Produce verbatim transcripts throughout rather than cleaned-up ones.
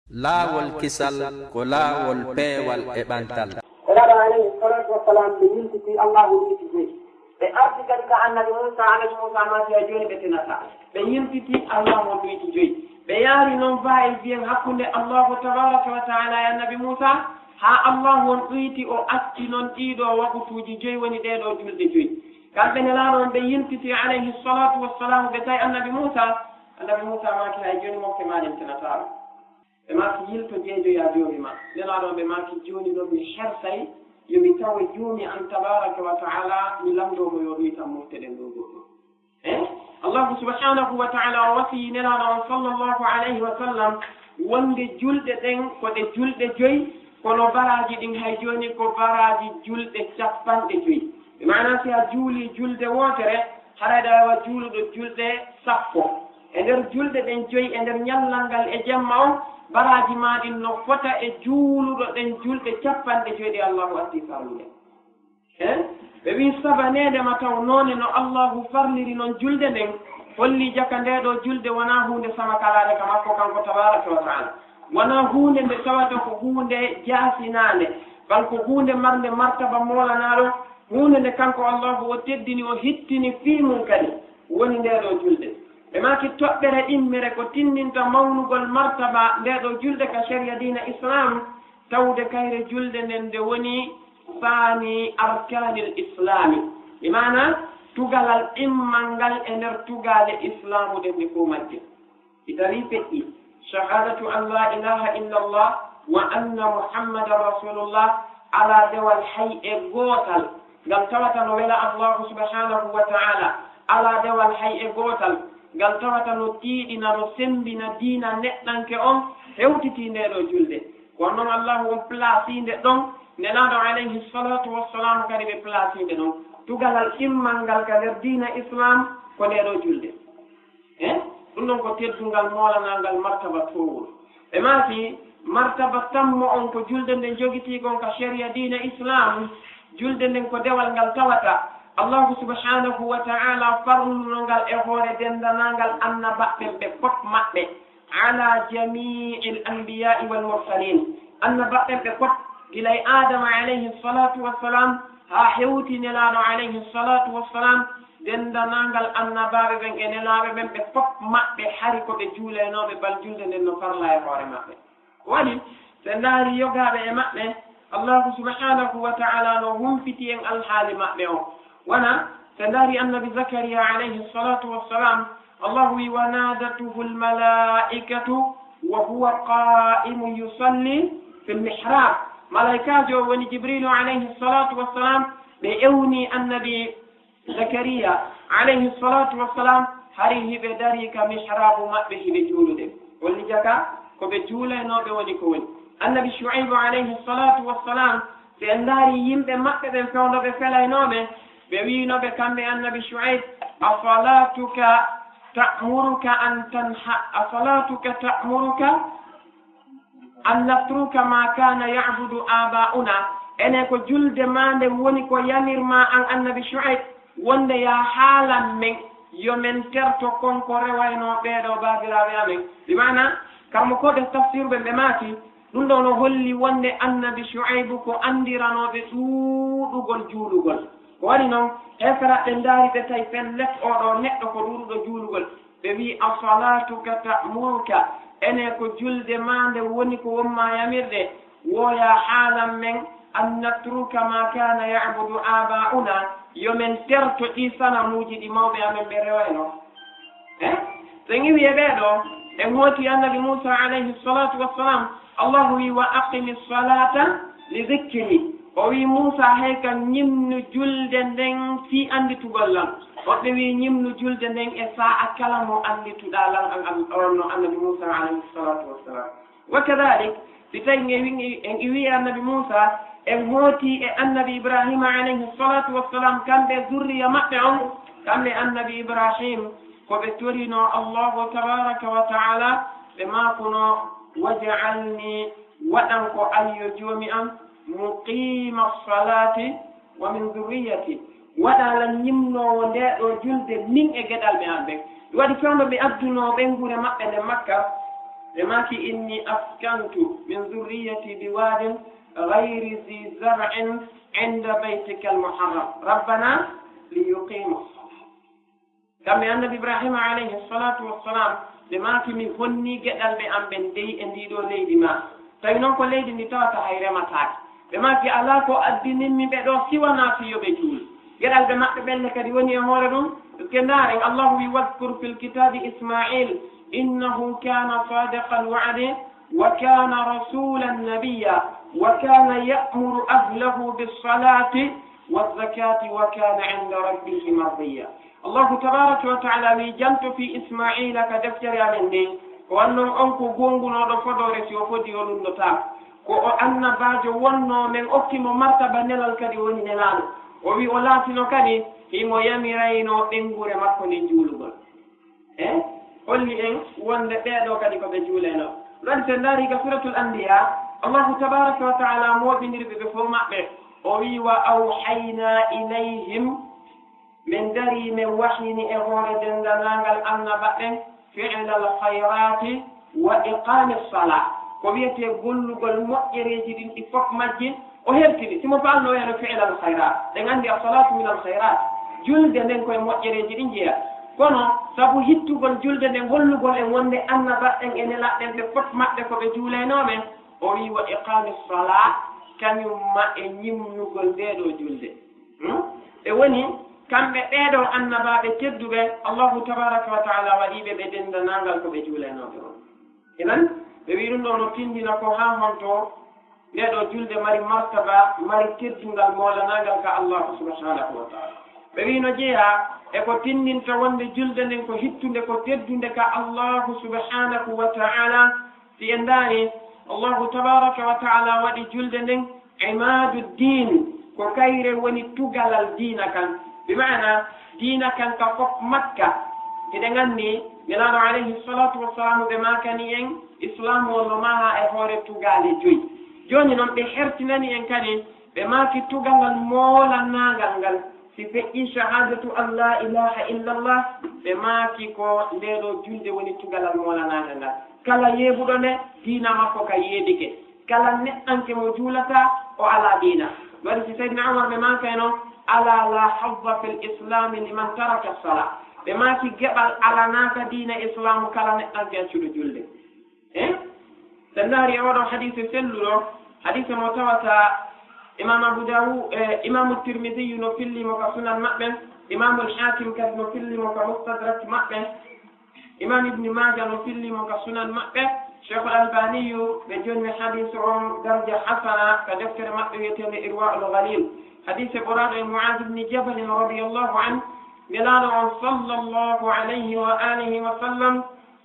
Laawol kisal ko laawol peewal e ɓantal. Ɓe laɗo alayhi salatu wassalam ɓe yiltiti Allahu ɗuyti joyi. Ɓe ardi kadi ka annabi Musa, annabi Musa maaki a jooni ɓe tinata. Ɓe yiltiti Allahu on ɗuyti joyi. Ɓe yaari noon va et vient hakkunde Allahu tabaraka wa taala e annabi Musa, haa Allahu on ɗuyti o acci noon ɗiiɗo wakutuuji joyi woni ɗeeɗo julɗe joyi. Kamɓe nelaaɗo on ɓe yiltiti alayhi salatu wassalam ɓe tawi annabi Musa, annabi Musa maaki hay jooni mokke maa ɗen tinataama. Ɓe maaki yilto jeejoya joomi ma. Nelaaɗo ɓe maaki jooni noon mi hersay yo mi tawo joomi an tabaraka wa taala mi lamndoo mo yo ɗuytan mofte ɗen ɗoo goɗɗum. Eh? Allahu subhanahu wa taala o wasiyii nelaaɗo on sallallahu alayhi wa sallam wonde julɗe ɗen ko ɗe julɗe joyi, kono baraaji ɗin hay jooni ko baraaji julɗe cappanɗe joyi. Bi maana si a juulii julde wootere, haray ɗa wawa juuluɗo julɗe sappo. E nder julɗe ɗen joyi e nder ñallal ngal e jemma on, baraaji maa ɗin no fota e juuluɗo ɗen julɗe cappanɗe joyi ɗe Allahu addi farlude. Eh? Ɓe wii sabaneede ma taw noone no Allahu farliri non julde nden, holli jaka nde ɗo julde wonaa huunde samakalaade ka makko kanko tabaraka wa taala. Wonaa huunde nde tawata ko huunde jaasinaande, bal ko huunde marnde martaba moolanaaɗo, huunde nde kanko Allahu o teddini, o hittini fii mum kadi, woni nde ɗo julde. Ɓe maaki toɓɓere ɗimmere ko tinndinta mawnugol martaba nde ɗo julde ka sharia diina Islam, tawde kayre julde nden nde woni saani arkaanil islami, bi maana tugalal ɗimmal ngal e nder tugaale islaamu ɗen nde fof majje. Si tawii feƴƴi, shahadatu an la ilaha illa Allah wa anna Muhammadan rasulullah, alaa dewal hay e gootal ngal tawata no wela Allahu subhanahu wa ta'ala, alaa dewal hay e gootal ngal tawata no tiiɗina, no semmbina diina neɗɗanke on, hewtitii nde ɗo julde. Kono noon Allahu on placinde ɗon, nelaaɗo alayhi salatu wassalam kadi ɓe placinde ɗon. Tugalal ɗimmal ngal ka nder diina Islam ko nde ɗo julde. Eh? Ɗum ɗon ko teddungal moolanangal martaba toowol. Ɓe maaki, martaba tammo on ko julde nden jogitii kon ka sharia diina Islam, julde nden ko dewal ngal tawata Allahu subhanahu wa ta'ala farluno ngal e hoore denndanangal annabaɓɓen ɓe fof maɓɓe. Ala jami'il anbiya'i wal mursalin. Annabaɓɓen ɓe fof, gila e Adama alayhi salatu wassalam, haa hewti nelaaɗo alayhi salatu wassalam, denndanangal annabaaɓe ɓen e nelaaɓe ɓen, ɓe fof maɓɓe hari ko ɓe juulaynooɓe, bal julde nden no farla e hoore maɓɓe. Ko waɗi, so en ndaari yogaaɓe e maɓɓe, Allahu subhanahu wa ta'ala no humpiti en alhaali maɓɓe on. Wona, so en ndaari annabi Zakariya alayhi salatu wassalam, Allahu wi, "Wa nadatuhu almalaikatu wa huwa qa'imun yusalli fil mihrab." Malaikaajo o woni Jibrilu alayhi salatu wassalam, ɓe ewni annabi Zakariya alayhi salatu wassalam, hari hiɓe darii ka mihrabu maɓɓe hiɓe juulude. Holli jaka ko ɓe juulaynooɓe woni ko woni. Annabi Shu'aybu alayhi salatu wassalam, si en ndaari yimɓe maɓɓe ɓen fewndo ɓe felaynooɓe, ɓe wiinooɓe kamɓe annabi Shu'ayb, "Asalatuka ta'muruka an tanha, asalatuka ta'muruka an natruka ma kana ya'budu aba'una?" Ene ko julde maa nden woni ko yamir maa an annabi Shu'ayb, wonde yaa haalan men yo men terto kon ko rewaynoo ɓeeɗo baabiraaɓe amen. Bi maana, karmokooɓe tafsir ɓe ɓe maaki, ɗum ɗo no holli wonde annabi Shu'aybu ko anndiranooɓe ɗuuɗugol juulugol. Ko waɗi noon, heeferaɓe ndaari ɓe tawi pellet oo ɗoo neɗɗo ko ɗuuɗuɗo juulugol. Ɓe wi'i, "Asalatuka ta'muruka?" Ene ko julde maa nde woni ko won maa yamirde, woya haalan men, "An natruka ma kana ya'budu aba'una?" Yo men terto ɗii sanamuuji ɗi mawɓe amen ɓe rewayno. Eh? So en iwi e ɓee ɗoo, en hooti annabi Muusa alayhi salatu wassalam, Allahu wi, "Wa aqimi salata li dhikri." O wi Muusa, "Hay kan ñimnu julde nden fii annditugol lan." Woɓɓe wi, "Ñimnu julde nden e sa'a kala mo anndituɗaa lan an, an, on no annabi Muusa alayhi salatu wassalam." Wa kadhalik, si tawi en wi, en iwi annabi Muusa, en hooti e annabi Ibrahima alayhi salatu wassalam, kamɓe zurriya maɓɓe on, kamɓe annabi Ibrahim, ko ɓe torino Allahu tabaraka wa ta'ala, ɓe maakuno, "Waj'alni, waɗan ko an yo Joomi an, muqima salati wa min dhurriyati." Waɗa lan ñimnoowo nde ɗo julde min e geɗalɓe an ɓen. Ɗum waɗi fewndo ɓe addunoo ɓeynguure maɓɓe nden Makka, Ɓe maaki, "Inni askantu min zurriyati biwadin ghayri zi zar'in inda baytika al-muharram. Rabbana liyuqimu as-salah." Kamɓe Annabi Ibrahima alayhi salatu wassalam, ɓe maaki, "Mi honni geɗalɓe am ɓen dey e ndii ɗoo leydi ma." Tawi noon ko leydi ndi tawata hay remataake. Ɓe maaki, "Alaa ko addinimmi ɓe ɗoo si wanaa fii yo ɓe juulu." Geɗalɓe maɓɓe ɓen ne kadi woni e hoore ɗum. Ke ndaaren, Allahu wi, "Wadkur fil kitabi Ismail, innahu kana sadiqal wa'di, wa kana rasulan nabiyya, wa kana ya'muru ahlahu bis salati waz zakati, wa kana inda rabbihi mardiya." Allahu tabaraka wa ta'ala wi, "Janto fii Ismaila ka deftere amen nden, ko wannon on ko goongunooɗo fodoore, si o fodi o lunnotaako. Ko o annabaajo wonnoo, men okki mo martaba nelal kadi woni nelaaɗo. O wi o laatino kadi himo yamiraynoo ɓeynguure makko nden juulugol." E holli en wonde ɓee ɗoo kadi ko ɓe juulenoo. Ɗon si en ndaari ka Suratul Anbiya, Allahu tabaraka wa ta'ala mooɓindiri ɓe ɓe fof maɓɓe. O wi, "Wa awhayna ilayhim." Min darii, min wahyini e hoore denndaangal annabaɓe ɓen, fi'lal khayraati wa iqaamis salaa. Ko wiyetee gollugol moƴƴereeji ɗin ɗi fof majji, o hertini. Si mo faalno wiyano fi'lal khayraat, ɗen anndi as-salaatu minal khayraat. Julde nden koye moƴƴereeji ɗin jeyaa. Kono sabu hittugol julde nden, hollugol en wonde annabaɓe ɓen e nelaaɓe ɓen ɓe fof maɓɓe ko ɓe juulaynooɓe, o wi, "Wa iqaamis salaa," kañum ma e ñimnugol ndee ɗoo julde. Hmm? Ɓe woni kamɓe ɓee ɗoo annabaaɓe tedduɓe, Allahu tabaraka wa ta'ala waɗi ɓe ɓe denndaangal ko ɓe juulanooɓe on. Inan, ɓe wi ɗum ɗoo no tindina ko haa honto ndee ɗoo julde mari martaba, mari teddungal moolanaangal ka Allahu subhanahu wa ta'ala. Ɓe wi no jeyaa e ko tindinta wonde julde nden ko hittunde, ko teddunde ka Allahu subhanahu wa ta'ala. Si en ndaari, Allahu tabaraka wa ta'ala waɗi julde nden imaadu diin, ko kayre woni tugalal diina kan. Bi maana, diina kan ka fof makka. Hiɗen anndi, Nelaaɗo alayhi salatu wassalam ɓe maakani en, Islaamu on no maha e hoore tugaale joyi. Jooni non, ɓe hertinani en kadi, ɓe maaki tugalal moolanaangal ngal. Si feƴƴi shahadatu an la ilaha illallah, ɓe maaki ko ndee ɗoo julde woni tugalal moolanaangal ngal. Kala yeebuɗo nde, diina makko ka yeebike. Kala neɗɗanke mo juulataa, o alaa diina. Waɗi si Sayyidina Umar ɓe maakayno, "Ala la hazza fil islami liman taraka sala." Ɓe maaki geɓal alanaaka diina Islaamu kala neɗɗanke accuɗo julde. Eh? Si en ndaari e oo ɗoo hadiise selluɗo, hadiise mo tawata Imam Abu Dawud, eh, Imam Tirmidhi no filli mo ka Sunan maɓɓe, Imam Al-Hakim kadi no filli mo ka Mustadrak maɓɓe, Imam Ibn Majah no filli mo ka Sunan maɓɓe. Sheikh Al-Albani ɓe jonni hadiise on darja hasana ka deftere maɓɓe wiyeteende Irwaul Ghalil. Hadiise ɓoraaɗo e Mu'adh ibn Jabal radiyallahu anhu, Nelaaɗo on sallallahu alayhi wa alihi wa sallam,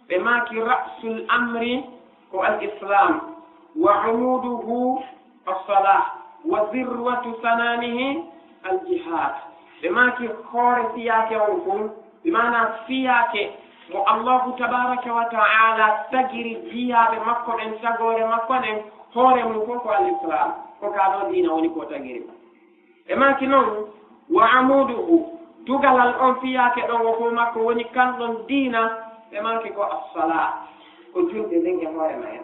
ɓe maaki, "Ra'sul amri ko al islam, wa umuduhu as-salah, wa zirwatu sanamihi al jihad." Ɓe maaki hoore fiyaake on kon, bi maana fiyaake mo Allahu tabaraka wa ta'ala tagiri jiyaaɓe makko ɓen, tagoore makko nden, hoore mum kon ko al islam, ko ka ɗoo diina woni ko tagiri. Ɓe maaki non, "Wa amuduhu," tugalal on fiyaake ɗon o fof makko woni kan ɗon diina, ɓe maaki ko as-salaa, ko julde nden e hoore ma en.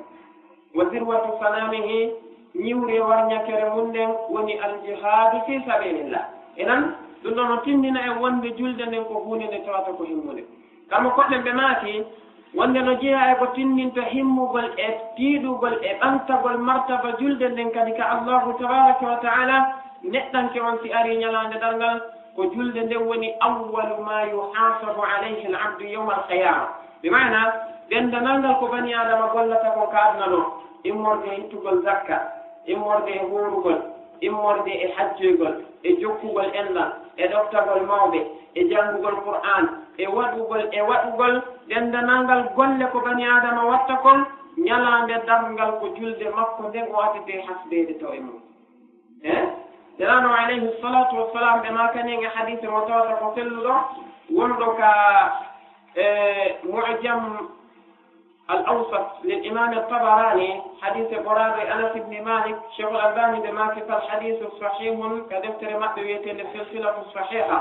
"Wa zirwatu sanamihi," ñiwre warñakere mum nden woni al-jihaadu fi sabilillah. Inan, ɗum ɗon no tindina en wonde julde nden ko huunde nde tawata ko himmunde. Kammo koɗɗen ɓe maaki, wonde no jeyaa e ko tindinta himmugol e tiiɗugol e ɓantagol martaba julde nden kadi ka Allahu tabaraka wa ta'ala, neɗɗanke on si arii ñalaande darngal, ko julde nden woni awwalu ma yuhasabu alayhi al-abdu yawma al-qiyama. Bi maana, denndanal ngal ko bani Adama gollata kon ka aduna ɗo, immorde e ittugol zakka, immorde e hoorugol, immorde e hajjoygol, e jokkugol enɗan, e ɗoftagol mawɓe, e janngugol Qur'aan, e waɗugol, e waɗugol denndanal ngal golle ko bani Aadama watta kon, ñalaande darngal ko julde makko nden o adetee hasbeede taw e mum. Eh? Nelaaɗo alayhi salaatu wa salaam ɓe maakani en e hadiise mo tawata ko selluɗo, wonɗo ka, eh, Mu'jam Al-Awsat lil Imam At-Tabarani, hadiise ɓoraaɗo e Anas ibn Malik, Sheikhul Albani ɓe maaki fal hadiisu sahihun ka deftere maɓɓe wiyeteende Silsilatu Sahiha.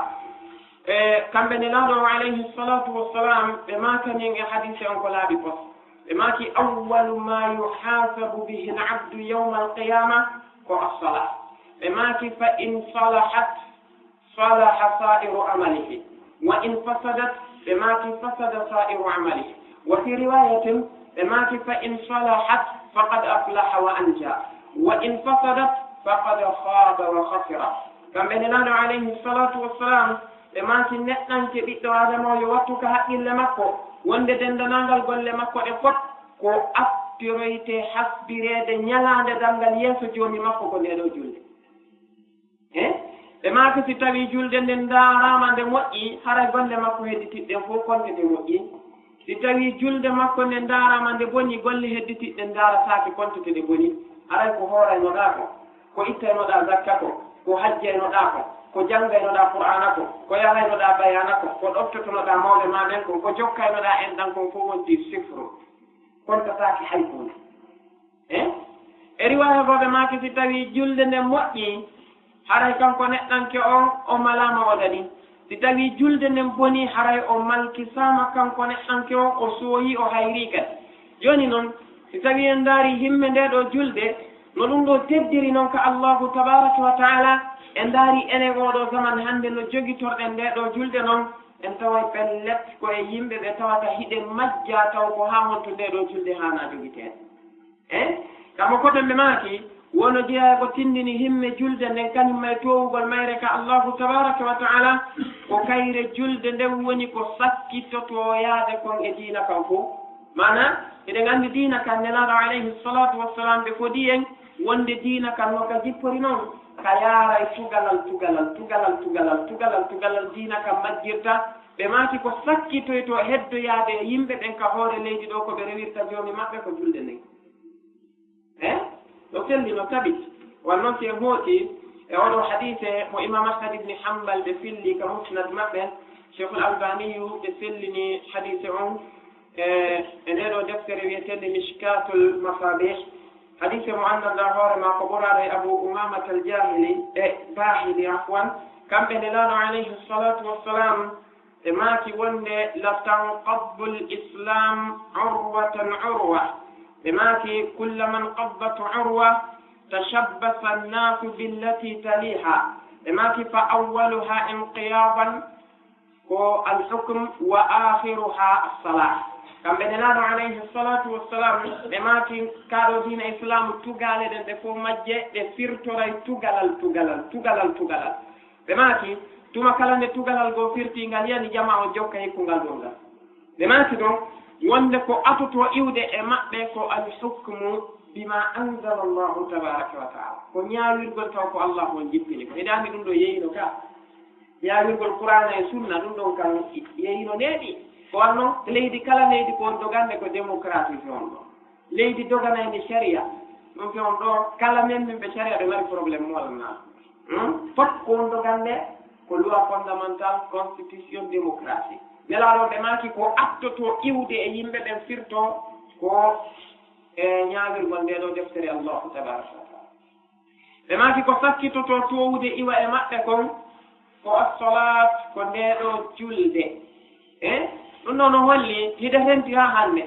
E kamɓe Nelaaɗo o alayhi salatu wassalam ɓe maakani en e hadiise on ko laaɓi pos. Ɓe maaki, "Awwalu ma yuhasabu bihi al-abdu yawma al-qiyama ko as-salah." Ɓe maaki, "Fa in salahat, salaha sa'iru amalihi. Wa in fasadat," ɓe maaki, "fasada sa'iru amalihi." Wa fi riwayatin, ɓe maaki, "Fa in salahat, faqad aflaha wa anja. Wa in fasadat, faqad khaba wa khasira." Kamɓe Nelaaɗo alayhi salatu wassalam, ɓe maaki, neɗɗanke ɓiɗɗo Aadama o yo wattu ka haqqille makko, wonde denndanangal golle makko ɗe fof ko attiroyte hasbireede ñalaande darngal yeeso Joomi makko ko ndee ɗoo julde. He? Ɓe maaki, si tawii julde nden ndaaraama nde moƴƴi, haray golle makko hedditiɗɗe ɗen fof kontete moƴƴi. Si tawii julde makko nde ndaaraama nde boni, golle hedditiɗɗe ndarataake, kontete ɗe boni. Haray ko hooraynoɗaa ko, ko ittaynoɗaa zakka ko, ko hajjaynoɗaa ko, ko janngaynoɗaa Qur'aana ko, ko yahaynoɗaa bayaana ko, ko ɗoftotonoɗaa mawɓe maa ɓen ko, ko jokkaynoɗaa enɗan kon, fof wonti sifru. Kontataake hay huunde. Eh? E riwaaya goo ɓe maaki, si tawii julde nden moƴƴii, haray kanko neɗɗanke on, o malaama o daɗi. Si tawii julde nden bonii, haray o malkisaama kanko neɗɗanke on, o sooyii, o hayrii kadi. Jooni non, si tawii en ndaarii himme ndee ɗoo julde, no ɗum ɗoo teddiri non ka Allaahu tabaaraka wa taala, en ndaarii enen oo ɗoo zaman hannde no jogitorɗen ndee ɗoo julde non, en taway pellet ko e yimɓe ɓe tawata hiɗen majjaa taw ko haa honto ndee ɗoo julde haanaa jogiteede. Eh? Kamo koten ɓe maaki, wono jeyaa ko tindini himme julde nden, kañum may toowugol mayre ka Allaahu tabaaraka wa taala, ko kayre julde nden woni ko sakkitotoo yaade kon e diina kan fof. Maanaa, eɗen anndi diina kan, Nelaaɗo alayhi salaatu wassalaam ɓe fodii en wonde diina kan no ka jippori non, ka yaaray tugalal, tugalal, tugalal, tugalal, tugalal, tugalal diina kan majjirta. Ɓe maaki ko sakkitoytoo heddoyaade e yimɓe ɓen ka hoore leydi ɗoo ko ɓe rewirta Joomi maɓɓe ko julde nden. Eh? No selli, no tabiti. Wan non si en hooti e oo ɗoo hadiise mo Imaam Ahmad ibn Hanbal ɓe filli ka Musnad maɓɓe, Sheikhul Albaniyu ɓe sellini hadiise on e, e ndee ɗoo deftere wiyeteende Mishkatul Masabih. Hadiise mo anndanɗaa hoore maa ko ɓoraɗo e Abu Umamata al-Jahili, e Bahili, afwan, kamɓe Nelaaɗo alayhi salatu wassalam, ɓe maaki wonde, "La tanqaddu al-islam urwatan urwa." Ɓe maaki, "Kullama inqaddat urwa, tashabbasa an-nasu billati taliha." Ɓe maaki, "Fa awwaluha inqiyadan, ko al-hukm, wa akhiruha as-salah." Kamɓe Nelaaɗo alayhi salatu wassalam, ɓe maaki, kaa ɗoo diina Islam, tugaale ɗen ɗe fof majje, ɗe firtoray tugalal, tugalal, tugalal, tugalal. Ɓe maaki, tuma kala nde tugalal goo firtii ngal yani, jamaa on jokka hikkungal ɗon ngal. Ɓe maaki ɗon, wonde ko atotoo iwde e maɓɓe ko al-hukmu bima anzala Allahu tabaraka wa taala. Ko ñaawirgol taw ko Allahu on jippini. Ko hiɗa anndi ɗum ɗoo yeeyino ka. Ñaawirgol Qur'aana e Sunna, ɗum ɗon kan yeeyino neeɓi. Ko wanno leydi kala leydi ko on dogande ko démocratie fi on ɗoo. Leydi doganayndi sharia, ɗum fi on ɗoo, kala men min ɓe sharia ɓe mari problème mo walla naa? Hmm? Fof ko on dogande ko loi fondamentale, constitution, démocratie. Nelaaɗo ɓe maaki ko attotoo iwde e yimɓe ɓen firtoo ko e ñaawirgol ndee ɗoo deftere Allahu tabaraka wa taala. Ɓe maaki ko sakkitotoo toowude iwa e maɓɓe kon, ko as-salaat, ko ndee ɗoo julde. Eh? Ɗum ɗoo no holli, hiɗa renti haa hannde.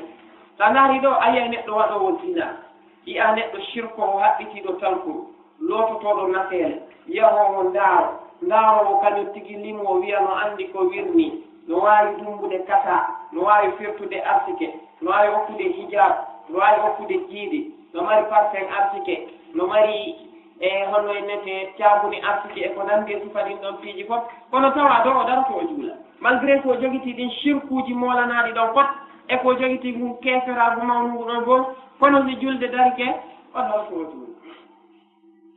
So a ndaarii ɗoo, a yi'ay neɗɗo waɗoowo zina, yi'aa neɗɗo shirkoowo haɓɓitiiɗo talkuru, loototooɗo naseele, yahoowo ndaaro, ndaaroowo kañum tigi limoo, wi'a no anndi ko wirnii, no waawi dummbude kasa, no waawi firtude arsike, no waawi okkude hijab, no waawi okkude jiidi, no mari parfum arsike, no mari, e, hono innete, caabuni arsike e ko nanndi e sifa ɗin ɗon piiji fof. Kono tawa ɗoo o daroto o juula. Malgré ko o jogitii ɗin shirkuuji moolanaaɗi ɗon fof, e ko o jogitii ngun keeferaagu mawnungu ɗon fof, kono si julde darike, o daroto o juula.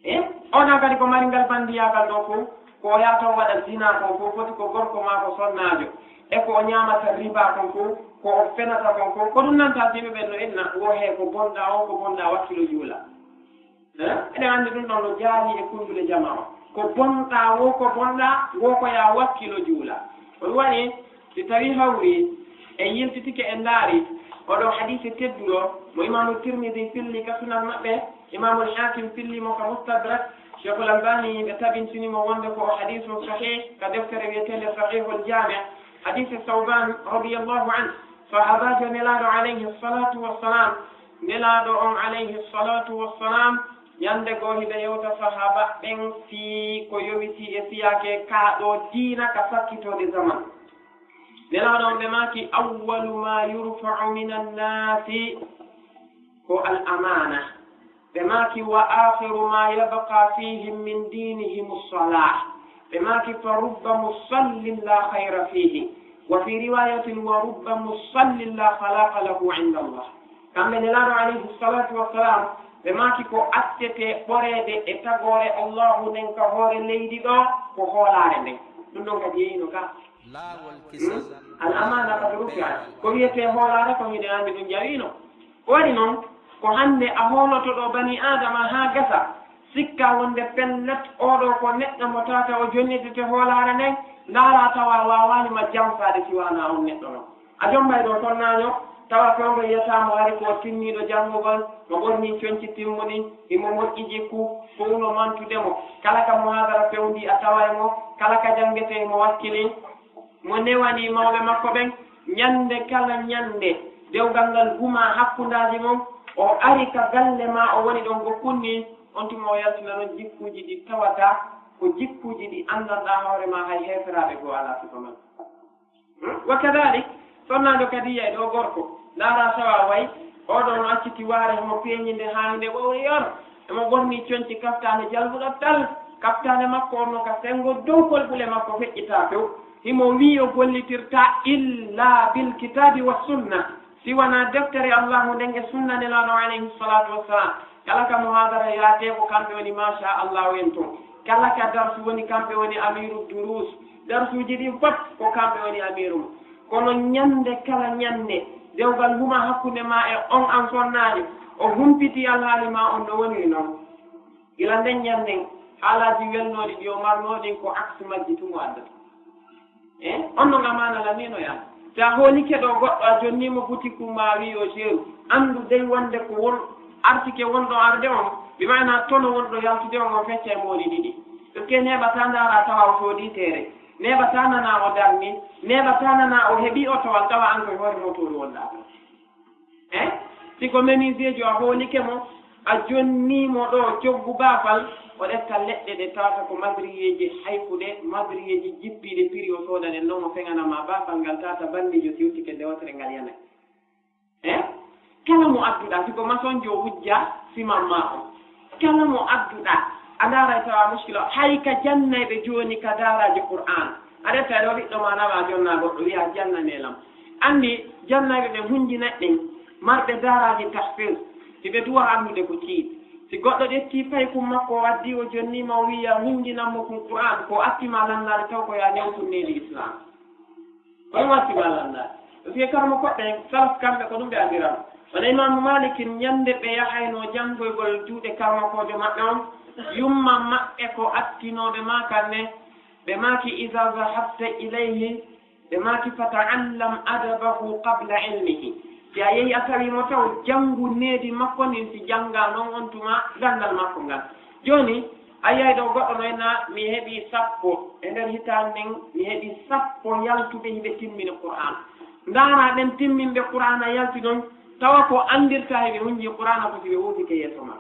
E on ɗon kadi ko mari ngal banndiyaagal ɗoo fof, ko o yahata o waɗa zina kon fof, foti ko gorko maa ko sonnaajo, e ko o ñaamata riba kon fof, ko o fenata kon fof, ko ɗum nanta yimɓe ɓen no inna, wo hee ko bonɗaa o, ko bonɗaa, wakkilo juula. Eh? Eɗen anndi ɗum ɗon no jaali e kunndule jamaa o. Ko bonɗaa wo, ko bonɗaa, wo ko yaa wakkilo juula. Ko ɗum waɗi, si tawii hawri en yiltitike en ndaari oo ɗoo hadiise tedduɗo mo Imaamu Tirmidi filli ka Sunan maɓɓe, Imaamul Haakim filli mo ka Mustadrak, Sheikhul Albani ɓe tabintini mo wonde ko o hadiisun sahih ka deftere wiyeteende Sahihul Jaami', hadiise Sawbaan radiyallahu anhu. Sahabaajo Nelaaɗo alayhi salatu wassalam, Nelaaɗo on alayhi salatu wassalam, ñande goo hiɓe yewta sahaaba ɓen fii ko yowitii e fiyaake kaa ɗoo diina ka sakkitoode zaman. Nelaaɗo on ɓe maaki, "Awwalu ma yurfa'u minan naasi ko al amaana." Ɓe maaki, "Wa akhiru ma yabqa fihim min dinihim as-salah." Ɓe maaki, "Fa rubba musallin la khayra fihi." Wa fi riwayatin, "Wa rubba musallin la khalaqa lahu inda Allah." Kamɓe Nelaaɗo alayhi salatu wassalam, ɓe maaki ko attete ɓoreede e tagoore Allahu nden ka hoore leydi ɗoo ko hoolaare nden. Ɗum ɗon kadi yeeyino ka. Laawol kisal. Hmm? Al amaana qad rufi'at. Ko wiyetee hoolaare ko hiɗen anndi ɗum jawiino. Ko waɗi non, ko hannde a hooloto ɗoo bani Aadama haa gasa, sikkaa wonde pellet, oo ɗoo ko neɗɗo mo tawata o jonnitete hoolaare nden, ndaaraa tawa a waawaani ma janfaade si wanaa on neɗɗo non. A jommbay ɗoo sonnaajo, tawa fewndo yiyataa mo hari ko o timmiiɗo janngugol, mo ɓornii conci timmuɗi, himo moƴƴi jikku, fow no mantude mo. Kala ka muhaadara fewndii a taway mo, kala ka janngetee himo wakkilii. Mo newanii mawɓe makko ɓen, ñande kala ñande, dewgal ngal gumaa hakkundaaji mon, o ari ka galle maa o woni ɗon ko kunni, on tuma o yaltina non jikkuuji ɗi tawata ko jikkuuji ɗi anndanɗaa hoore maa, hay heeferaaɓe goo alaa sifa man. Hmm? Wa kadalik, sonnaajo kadi yiyay ɗoo gorko, ndaaraa tawa way, oo ɗoo no acciti waare, himo peeñi nde haani nde, o yor, himo ɓornii conci kaftaane jalbuɗo tal, kaftaane makko on no ka senngo dow kolɓule makko feƴƴitaa few. Himo wi'i o gollitirtaa illa bil kitaabi was sunna, si wanaa deftere Allahu nden e sunna Nelaaɗo alayhi salatu wassalam. Kala ka muhaadara yaatee ko kamɓe woni masha Allahu en ton. Kala ka darsu woni kamɓe woni amiiru durus. Darsuuji ɗin fof ko kamɓe woni amiiru mum. Kono ñande kala ñande, dewgal humaa hakkunde maa e on an sonnaajo, o humpitii alhaali maa on no woniri non. Gila nden ñannden, haalaaji welnooɗi ɗi o marnoo ɗin ko aksi majji tun o addata. Eh, on non amaana lamiino yaa. Si a hoolike ɗoo goɗɗo, a jonnii mo butiku maa, a wi'i yo jeeru, anndu dey wonde ko won artike wonɗo arde on, bi maana tono wonɗo yaltude on, on feccay mooli ɗiɗi. Parce que neeɓataa ndaaraa tawa o soodii teere, neeɓataa nanaa o darnii, neeɓataa nanaa o heɓii otowal tawa an koye hoore motooru wonɗaa ton. Eh? Si ko menuisierjo a hoolike mo, a jonnii mo ɗoo coggu baafal, o ƴetta leɗɗe ɗe tawata ko madriyeeje haykuɗe, madriyeeje jippiiɗe, prix o sooda ɗen ɗon, o feŋana ma baafal ngal tawata bandiijo si yottike nde wootere ngal yanay. Eh? Kala mo adduɗaa, si ko masonjo o wujja siman maa on, kala mo adduɗaa, a ndaaray tawa muskila o. Hay ka jannayɓe jooni ka daaraaji Qur'aan, a ƴetta ɗoo ɓiɗɗo maa nawa jonnaa goɗɗo, wi'a jannanee lam. Anndi jannayɓe ɓe hunjinat ɗin, marɓe daaraaji tahfiz, si ɓe duwa anndude ko tiiɗi. Si goɗɗo ƴettii paykun makko o addii o jonnii ma o wi'i yaa hunjinan mo kun Qur'aan, ko atti ma lanndaade taw ko yaa newtun needi Islaam. Kono watti ma lanndaade. Parce que karmo koɗɗe salaf kamɓe ko ɗum ɓe anndiran. Wano Imaamu Maalikin ñande ɓe yahaynoo janngoygol juuɗe karmokoojo maɓɓe on, yumma maɓɓe ko attinooɓe maa kan ne, ɓe maaki, "Iza zahabta ilayhi," ɓe maaki, "fata'allam adabahu qabla ilmihi." Si a yehi a tawii mo taw, janngu needi makko ndin, si janngaa non on tuma ganndal makko ngal. Jooni, a yiyay ɗoo goɗɗo no wi'a, "Mi heɓii sappo, e nder hitaande nden, mi heɓii sappo yaltuɓe hiɓe timmini Qur'aana." Ndaaraa ɓen timminɓe Qur'aana yalti ɗon, tawa ko anndirtaa hiɓe hunjii Qur'aana ko si ɓe wuufike yeeso maa.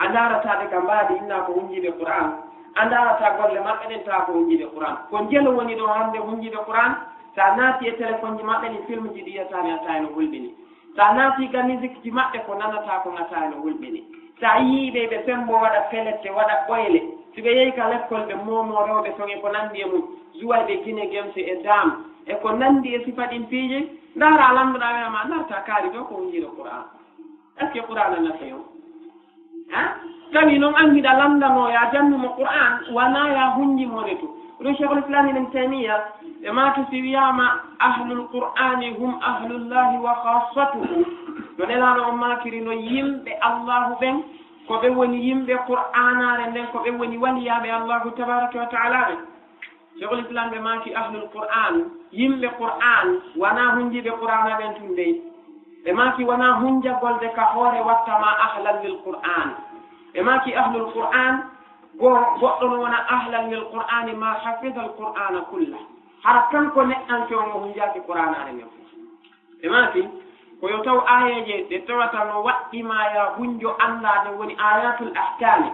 A ndaarataa ɓe ka mbaadi, innaa ko hunjiiɓe Qur'aan. A ndaarataa golle maɓɓe ɗen, tawa ko hunjiiɓe Qur'aan. Ko njelo woni ɗoo hannde hunjiiɓe Qur'aan. Si a naati e telefonji maɓɓe ɗin, filmji ɗi yi'ataa mi a tawi no hulɓini. Si a naati ka misikji maɓɓe, ko nanataa kon a tawi no hulɓini. Si a yii ɓe, ɓe semmbo waɗa pelette, waɗa ɓoyle. Si ɓe yehi ka lekkol, ɓe moomoo rewɓe ton e ko nanndi e mum. Zuwayɓe Gine Gemse e Daam e ko nanndi e sifa ɗin piiji. Ndaaraa, lanndoɗaa, wi'a ma, a ndaarataa kaari ɗoo ko hunjiiɗo Qur'aan. Est-ce que Qur'aana nafi on? Ha? Tawi non an hiɗa lanndanoo yaa jannu mo Qur'aan, wanaa yaa hunji mo retu. Ɗum Sheikhul Islam Ibn Taymiya, ɓe maaki si wiyaama ahlul Qur'aani hum ahlullahi wa khassatuhu. No Nelaaɗo on maakiri no yimɓe Allahu ɓen, ko ɓe woni yimɓe Qur'aanaare nden, ko ɓe woni waliyaaɓe Allahu tabaaraka wa ta'aala ɓen. Sheikhul Islam ɓe maaki ahlul Qur'aan, yimɓe Qur'aan, wanaa hunjiiɓe Qur'aana ɓen tun dey. Ɓe maaki wanaa hunjagol de ka hoore watta ma ahlan lil Qur'aan. Ɓe maaki ahlul Qur'aan, go-, goɗɗo no wona ahlan lil Qur'aani ma hafidal Qur'aana kulla. Hara kanko neɗɗanke on o hunjaaki Qur'aanaare nden fof. Ɓe maaki, ko yo taw aayeeje ɗe tawata no waɗɗi ma ya hunjo anndaa, ɗen woni ayatul ahkami.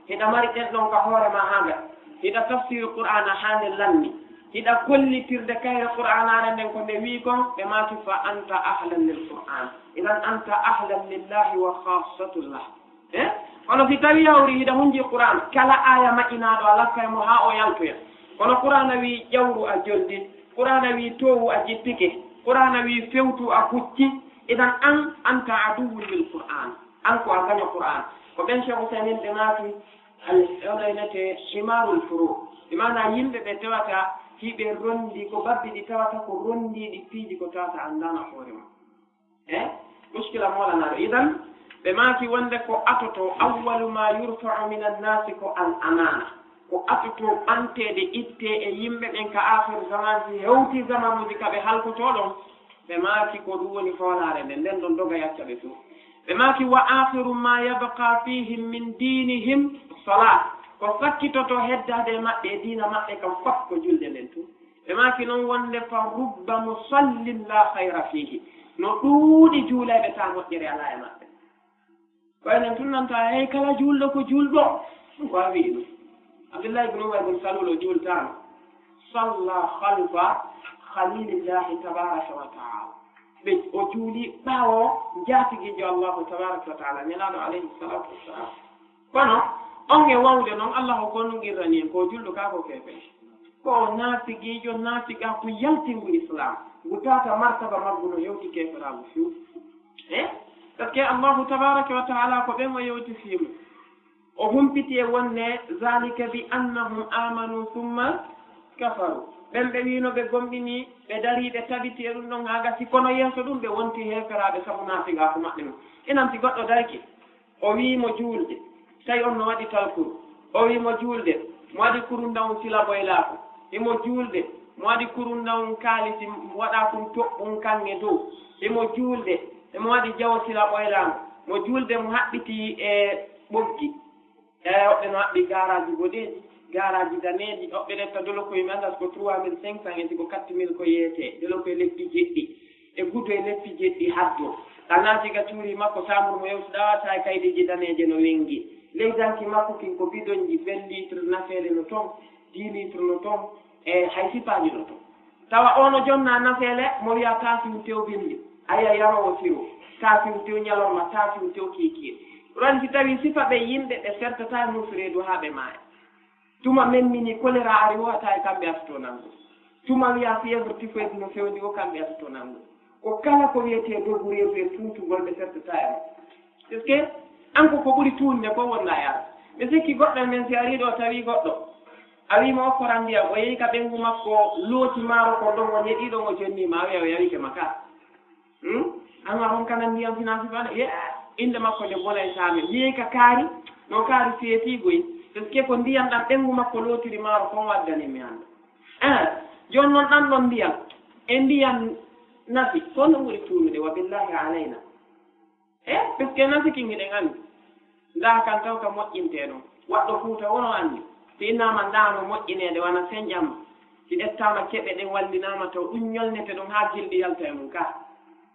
Hiɗa mari ɗen ɗon ka hoore ma haa nga. Hiɗa tafsiri Qur'aana haa nde lanni. Hiɗa kollitirde kayre Qur'aanaare nden ko nde wi'i kon, ɓe maaki, fa anta ahlan lil Qur'an. Idan anta ahlan lillahi wa khassatullah. Eh? Kono si tawi hawri hiɗa hunji Qur'an, kala aya maƴinaaɗo a lakkay mo haa o yaltoya. Kono Qur'ana wi ƴawru a joldi, Qur'ana wi toowu a jippike, Qur'ana wi fewtu a hucci, idan an anta aduwwun lil Qur'an. An ko a gaño Qur'an. Ko ɓen Cheikh Ousaimin ɓe maaki, al-, oɗo enete himarul furu. Ɓe maana yimɓe ɓe tewata hiɓe rondi ko babbi ɗi tawata ko rondiiɗi piiji ko tawata anndaana hoore mum. E muskila moolanaaɗo. Idan, ɓe maaki wonde ko atoto, awwalu ma yurfa'u min annaasi ko al amaana. Ko atoto ɓanteede ittee e yimɓe ɓen ka aakhiru zaman, si hewti zamanuuji ka ɓe halkotoo ɗon, ɓe maaki ko ɗum woni hoolaare nden, nden ɗon doga yacca ɓe tun. Ɓe maaki, wa aakhiru ma yabqa fihim min diinihim salaa. Ko sakkitoto heddaade e maɓɓe e diina maɓɓe kan fof ko julde nden tun. Ɓe maaki non wonde, fa rubba musallin la khayra fihi. No ɗuuɗi juulayɓe taa moƴƴere alaa e maɓɓe. Ko enen tun nanta, hey, kala juulɗo ko juulɗo. Ɗum ko a wi'i ɗum. Abdullahi ibn Ubay ibn Salul o juultaano. Salla khalfa Khalilillahi tabaraka wa ta'ala. Ɓe, o juuli ɓaawo jaatigiijo Allahu tabaraka wa ta'ala, Nelaaɗo alayhi salatu wassalam. Kono, on e wawde non, Allah o ko nun qirrani en, ko julɗo ka ko keefel. Ko naafigiijo, naafiqa ko yalti ngu Islam. Ngu tata martaba maggu no hewti keeferaagu few. Eh? Parce que Allahu tabaraka wa ta'ala ko ɓen o yewti fii mun. O humpiti e wonne, zalika bi annahum amanu thumma kafaru. Ɓen ɓe wiino ɓe gomɗini, ɓe darii, ɓe tabiti e ɗum ɗon haa gasi, kono yeeso ɗum ɓe wonti heeferaaɓe sabu naafiqaaku maɓɓe mun. Inan si goɗɗo darike, o wi'i mo juulde, tawi on no waɗi talkuru. O wi'i mo juulde, mo waɗi kurundawun sila ɓoylaaku. Imo juulde, mo waɗi kurundawun kaalisi, waɗa kun toɓɓun kan e dow. Imo juulde, emo waɗi jawo sila ɓoylaango. Mo juulde, mo haɓɓiti e ɓoggi. E woɓɓe no haɓɓi gaaraaji boɗeeji, gaaraaji daneeji, woɓɓe ɗetta dolokoy mi anndaa si ko trois mille cinq cents e si ko quatre mille ko yeetee, dolokoy leppi jeɗɗi. E gudo e leppi jeɗɗi haddo. Ɗa naati ga cuuri makko, saamuru mo yewtuɗaa, tawi kaydiiji daneeje no wenngi. Ley danki makko kin ko bidonji vingt litres nafeele no ton, dix litres no ton, e hay sipaaji no ton. Tawa o no jonna nafeele, mo wi'a taasiw tew bimbi. A yi'a yaroowo siro, taasiw tew ñalorma, taasiw tew kiikiiɗe. Ɗon si tawi sifa ɓe yimɓe ɓe sertataa nus reedu haa ɓe maaya. Tuma memmini, kolera ari wo, a tawi kamɓe atoto nanngu. Tuma wi'a fièvre typhoïde no fewndi wo, kamɓe atoto nanngu. Ko kala ko wiyetee dogu reedu e tuutugol ɓe sertata e mum. Parce que an ko ko ɓuri tuunde ko wonda e an. Mi sikki goɗɗo e men si ari ɗo tawi goɗɗo, a wi mo okkoran ndiyam, o yehi ka ɓengu makko, looti maaro ko ɗon, o ñeɗi ɗon, o jonni ma, a wi'a o yawike ma ka. Hmm? An a ronkanan ndiyam finance bana? Ye, innde makko nde bonay saame. Yehi ka kaari, no kaari feeti goy. Parce que ko ndiyam ɗam ɓengu makko lootiri maaro kon waddani mi hannde. Eh, jooni noon ɗan ɗon ndiyam, e ndiyam nasi, ko no ɓuri tuunude, wa billahi alayna. Eh, parce que nasi kin hiɗen anndi. Ndaa kan taw ka moƴƴintee ɗon. Waɗɗo Fuuta wono anndi. Si innama ndaa no moƴƴineede wona senƴamma. Si ƴettaama keɓe ɗen wallinaama taw ɗum ñolnete ɗon haa gilɗi yalta e mum ka.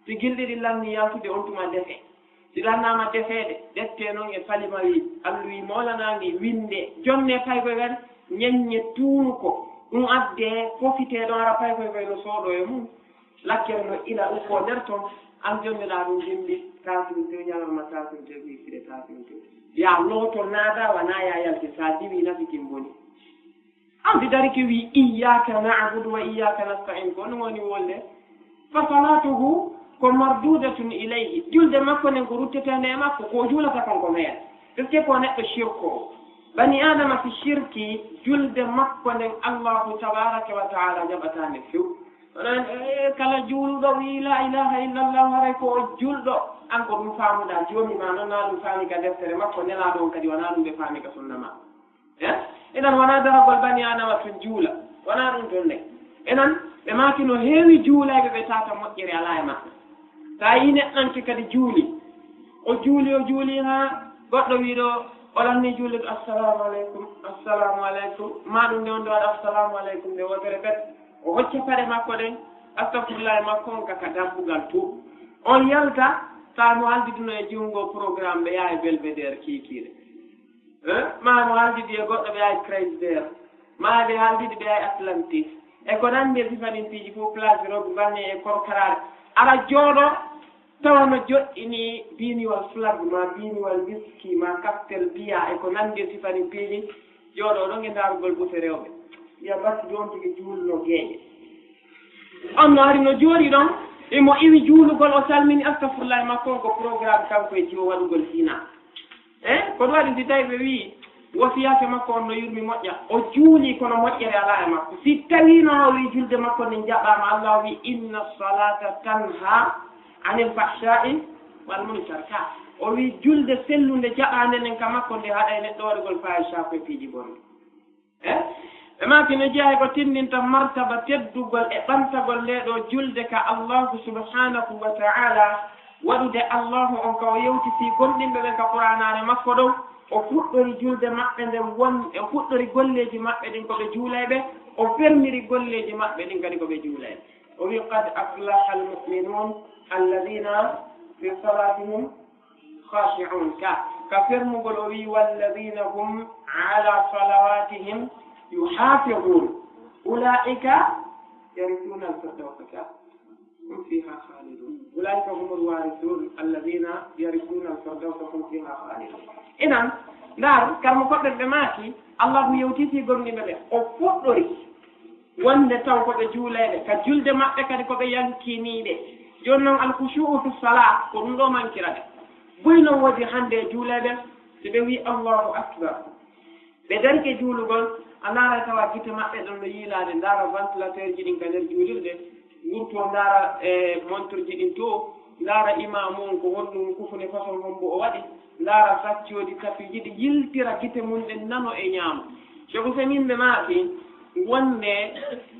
Si gilɗi ɗin lanni yaltude on tuma defe. Si lannaama defeede, ƴettee noon e falimawi, alluwi moolanaangi, winnde, jonne paykoy kadi, ñeññe tuunu ko. Ɗum addee fofitee ɗon ara paykoy koy no sooɗoo e mum. Lakkere no ila ukkoo nder ton, an jonnde ɗaa ɗum dimbi, taasinte ñalorma, taasinte wiifire, taasinte. Yaa looto naada, wanaa yaa yalti, so a diwii nafi kin boni. An si darike wi, iyyaka na'budu wa iyyaka nasta'in, ko ɗum woni wolde. Fa salatuhu ko mardudatun ilayhi. Julde makko nden ko rutteteende e makko, ko o juulata kon ko meere. Parce que ko neɗɗo shirko. Bani Adama si shirki, julde makko nden Allahu tabaraka wa ta'ala jaɓataa nde few. Onon, eh, kala juuluɗo wi la ilaha illallah, haray ko o julɗo. An ko ɗum faamuɗaa, joomi ma noon na ɗum faami ka deftere makko, nelaaɗo on kadi wonaa ɗum ɓe faami ka sunna ma. Eh? Inan wonaa daragol bani Adama tun juula, wonaa ɗum tun de. Inan ɓe maaki no heewi juulayɓe ɓe tata moƴƴere alaa e maɓɓe. Taa yi neɗɗanke kadi juuli, o juuli, o juuli haa goɗɗo wiiɗo o lanni juulde, assalamu aleykum, assalamu aleykum, ma ɗum nde on ɗo waɗa assalamu aleykum nde wootere pet. O hocca paɗe makko ɗen, Astafurlahi makko on ka, ka dambugal to. On yalta, taa mo haldiduno e junngo programme ɓe yaha e Belvedere kiikiire. Eh? Maa mo haldidi e goɗɗo ɓe yaha e Chrysler. Maa ɓe haldidi ɓe yaha e Atlantis. E ko nanndi e sifanin piiji fof, place robe, banne e korkaraare. Ara jooɗo, tawa no joɗɗini biiniwal flag, maa biiniwal whisky, maa kaptel biya, e ko nanndi e sifanin piiji. Jooɗo ɗon e ndaarugol bute rewɓe. Wiya batti ɗon tigi juulno geeƴe. On no ari no jooɗi ɗon, imo iwi juulugol, o salmini, astafurlahi makko on ko programme kanko e jiwo waɗugol zina. Eh, ko ɗum waɗi si tawi ɓe wi'i wasiyaake makko on no yurmi moƴƴa, o juuli kono moƴƴere alaa e makko. Si tawi no o wi'i julde makko nden jaɓaama, Allah o wi'i, "Inna salata tanha anil fahsha'i wal munkar." Ka o wi'i julde sellunde jaɓaande nden ka makko nde haɗay neɗɗo waɗugol fahisha ko e piiji bonɗi. Eh? Ɓe maaki no jeyaa e ko tinndinta martaba teddugol e ɓantagol nde ɗo julde ka Allahu subhanahu wa ta'ala, waɗude Allahu on ka o yewti fii gomɗinɓe ɓen ka Qur'aanaare makko ɗon, o fuɗɗori julde maɓɓe nden won, o fuɗɗori golleeji maɓɓe ɗin ko ɓe juulayɓe, o fermiri golleeji maɓɓe ɗin kadi ko ɓe juulayɓe. O wi'i, "Qad aflaha al-mu'minun alladhina fi salatihim khashi'un." Ka, ka fermugol o wi'i, "Walladhina hum ala salawatihim yuhafidhun. Ulaika yarithuna al-firdawsa ka hum fiha khalidun. Ulaika humul warithun alladhina yarithuna al-firdawsa hum fiha khalidun." Inan, ndaar, karmo koɗɗen ɓe maaki, Allahu yewtiti gomɗinɓe ɓe, o fuɗɗori wonde taw ko ɓe juulayɓe, ka julde maɓɓe kadi ko ɓe yankiniiɓe. Jooni non, al-khushu'u fi salah, ko ɗum ɗo mankirata. Buy non woodi hannde e juulayɓe, si ɓe wi'i, "Allahu akbar." Ɓe darike juulugol, a ndaara tawa gite maɓɓe ɗon no yiilaade, ndaara ventilateur ji ɗin ka nder juulirde, wurto ndaara, e, montre ji ɗin to, ndaara imaamu on ko honɗum kufune façon hombo o waɗi, ndaara saccoodi tapiiji ɗi yiltira gite mum ɗen nano e ñaamo. Cheikh Ousaimin ɓe maaki wonde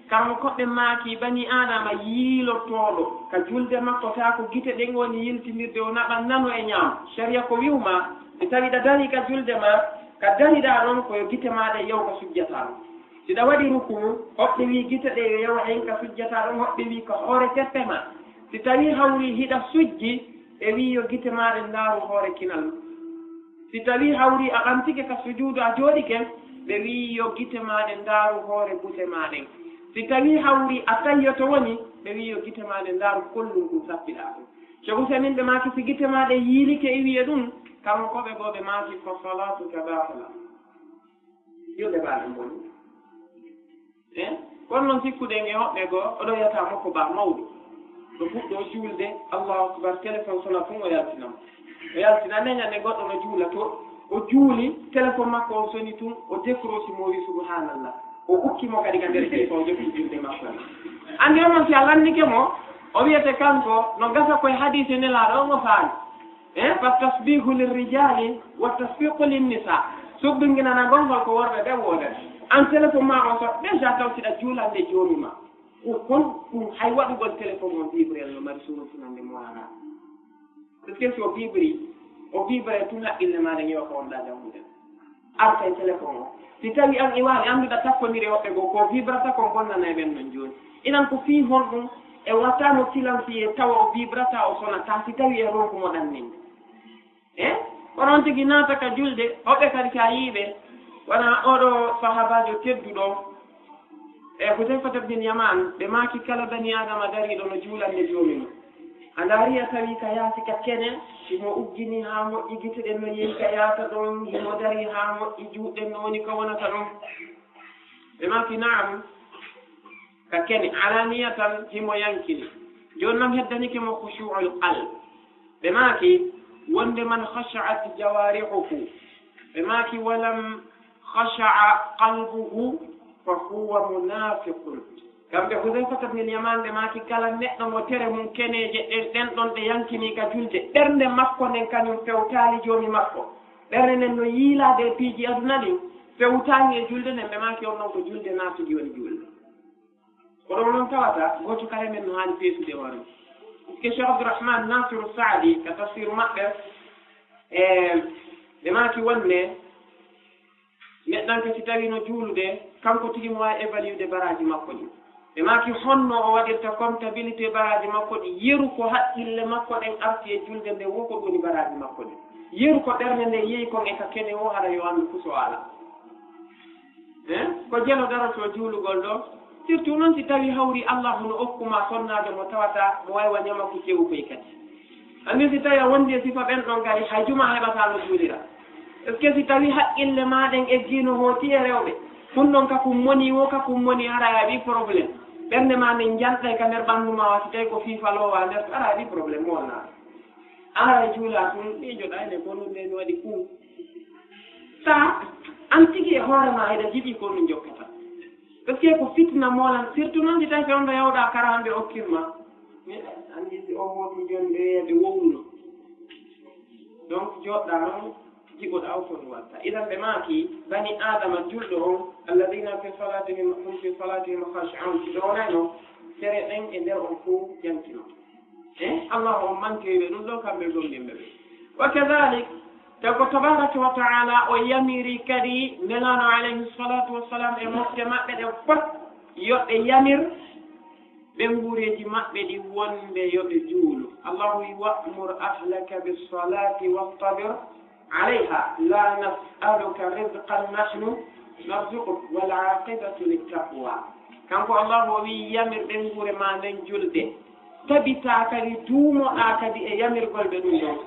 karmo koɓɓe maaki bani Aadama yiilotooɗo ka julde makko taa ko gite ɗen woni yiltinirde o naɓa nano e ñaamo. Sharia ko wi'uma, si tawi ɗa dari ka julde ma, ka dariɗaa ɗon ko yo gite maa ɗe yaw ka sujjataa ɗon. Si ɗa waɗi rukuu, hoɓɓe wi'i gite ɗe yo yaw hen ka sujjataa ɗon, hoɓɓe wi'i ka hoore teppe ma. Si tawi hawri hiɗa sujji, ɓe wi'i yo gite maa ɗen ndaaru hoore kinal ma. Si tawi hawri a ɓantike ka sujuudu a jooɗike, ɓe wi'i yo gite maa ɗen ndaaru hoore bute maa ɗen. Si tawi hawri a tayyoto woni, ɓe wi'i yo gite maa ɗen ndaaru kollun kun sappiɗaa kun. Cheikh Ousaimin ɓe maaki si gite maa ɗen yiilike iwi e ɗum, kammo ko ɓe goo ɓe maaki ko salatuka batila. Julde baa ɗum boni. Eh? Kono noon sikkuɗen e hoɓɓe goo, oɗo wiyata mo ko baa mawɗo. Ɗo fuɗɗo juulde, Allahu Akbar, téléphone sona tun o yaltina mo. O yaltina, nde ñande goɗɗo no juula to, o juuli, téléphone makko on soni tun, o décroché mo, o wi, "Subhanallah." O ukki mo kadi ka nder jeefa, o jokki julde makko. Anndi on noon si a lannike mo, o wiyete kanko, no gasa koye hadiise Nelaaɗo on o faami. Eh, fa tasbihu lirrijali wa tasfiqu linnisa. Subbinginanagol ngol ko worɓe ɓe woodani. An téléphone ma on so déjà taw siɗa juulande joomi ma. Ko kon ɗum hay waɗugol téléphone on vibrel no mari surutunande mo ara. Parce que si o vibri, o vibre tun haqqille ma ɗen yewa ko wonɗa janngude. Arta e téléphone o. Si tawi an iwaali annduɗa takkondir e woɓɓe goo, ko vibrata kon bonnana e ɓen non jooni. Inan ko fii honɗum e wata no silencieux tawa o vibrata o sonata si tawi e ronku mo ɗanninde. E onon tigi naata ka julde, hoɓɓe kadi ka yiiɓe, wona oɗo sahabaajo tedduɗo, e Hudayfata bin Yaman, ɓe maaki kala bani Adama dariiɗo no juulande joomi mum. A ndaari a tawi ka yaasi ka kene, himo uggini haa moƴƴi, gite ɗen no yehi ka yaasa ɗon, himo dari haa moƴƴi, juuɗe ɗen no woni ka wonata ɗon. Ɓe maaki, "Na'am, ka kene, alaniyatan himo yankini." Jooni non heddanike mo khushu'ul qalb. Ɓe maaki, "Wonde man khasha'at jawarihuhu." Ɓe maaki, "Walam khasha'a qalbuhu fa huwa munafiqun." Kamɓe Hudayfata bin Yaman ɓe maaki, "Kala neɗɗo mo tere mum keneeje ɗen, ɗen ɗon ɗe yankini ka julde, ɓernde makko nden kañum fewtaali joomi makko. Ɓernde nden no yiilaade e piiji aduna ɗin, fewtaali e julde nden." Ɓe maaki, "On non ko julde naatigi woni julde." Ko ɗon non tawata gooto kala men no haani feesude hoore mum. Ke Cheikh Abdourahmane Nasiru Saadi ka tafsiru maɓɓe, e ɓe maaki wonde neɗɗanke si tawi no juulude, kanko tigi mo waawi évaluer baraaji makko ɗin. Ɓe maaki honno o waɗirta comptabilité baraaji makko ɗi, yeru ko haqqille makko ɗen arti e julde nde, wo ko woni baraaji makko ɗin. Yeru ko ɓernde nde yehi kon e ka kene o, hara yo anndu kuso ala. Eh? Ko jelo daroto juulugol ɗo. Surtout noon si tawi hawri Allahu no okku ma sonnaade mo tawata mo waywa ñama ko kewu koy kadi. Anndi si tawi a wondi e sifa ɓen ɗon kadi, hay juma heɓata no juulira. Est-ce que si tawi haqqille ma ɗen eggiino hooti e rewɓe, ɗum ɗon kakum moni wo, kakum moni hara a heɓi problème. Ɓernde ma nden janɗay ka nder ɓanndu ma, wa si tawi ko fiifaloowa nder, hara a heɓi problème mo wonnaa. Hara e juula tun, miijoɗa ene ko ɗum nde mi waɗi kun. Sa an tigi e hoore ma eɗa jiɗi ko ɗum jokkata. Parce que ko fitna molan, surtout noon si tawi fewndo yawɗa kara hande okkirma. Mi anndi si o hooti jon ɓe ɓe wowno. Donc joɗɗa noon jiɓoɗa o foti watta. Idan ɓe maaki bani Adama julɗo on, alladina fi salatihim, hum fi salatihim khashi'un. Si ɗo wonayno, sere ɗen e nder on fof jankino. E Allah on mantoyi ɓe ɗum ɗo kamɓe gomɗinɓe ɓe. Wa kadhalik, tawi ko tabaraka wa ta'ala o yamiri kadi Nelaaɗo alayhi salatu wassalam e mofte maɓɓe ɗen fof yo ɓe yamir ɓe nguureeji maɓɓe ɗi wonde yo ɓe juulu. Allahu wi, "Wa'mur ahlaka bis-salati wastabir alayha, la nas'aluka rizqan, nahnu narzuquk, wal aqibatu lit-taqwa." Kanko Allahu o wi, "Yamir ɓe nguure ma nden julde." Tabitaa kadi, duumoɗaa kadi e yamirgol ɓe ɗum ɗon.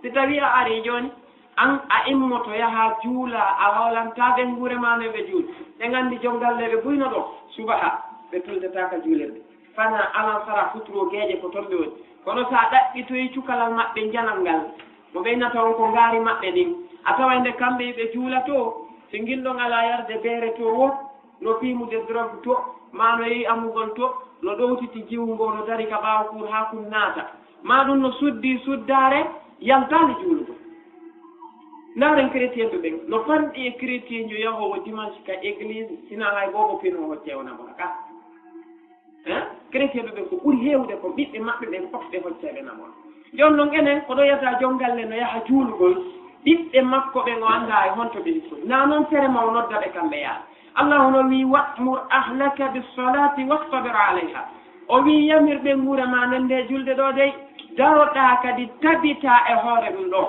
Si tawii a arii jooni, an a immoto yahaa juulaa, a hoolantaa ɓe nguure ma nden ɓe juul. Ɓe nganndi jom galle ɓe buyno ɗo, subaha ɓe tultataaka juulirde. Fanaa alansara futuro geeƴe ko ton ɓe woni. Kono so a ɗaɓɓitoyi cukalal maɓɓe njanal ngal, mo ɓeynata on ko ngaari maɓɓe ndin, a taway nde kamɓe ɓe juulatoo, si ngil ɗon alaa yarde beere too wo, no piimude drogue to, maa no yehi amugol to, no ɗowtiti jiwu ngoo, no dari ka ɓaawo kuur haa kun naata, maa ɗum no suddi suddaare, yaltaali juulugol. Ndaaren chrétien ɓe ɓen, no fanɗi e chrétien yo yahoowo dimanche ka église, sinaa hay boobo pino hocce o naɓora ka. Hein? Chrétien ɓe ɓen ko ɓuri heewde ko ɓiɓɓe maɓɓe ɓen fof ɓe hoccay ɓe naɓora. Jooni non enen, ko ɗo yata jom galle no yaha juulugol, ɓiɓɓe makko ɓen o anndaa e honto ɓe likkori. Naa non sere ma o nodda ɓe kamɓe yaha. Allahu no wii, "Wa'mur ahlaka bis-salati wastabir alayha." O wii, "Yamir ɓe nguure ma nden nde julde ɗo dey, daroɗaa kadi tabitaa e hoore ɗum ɗo."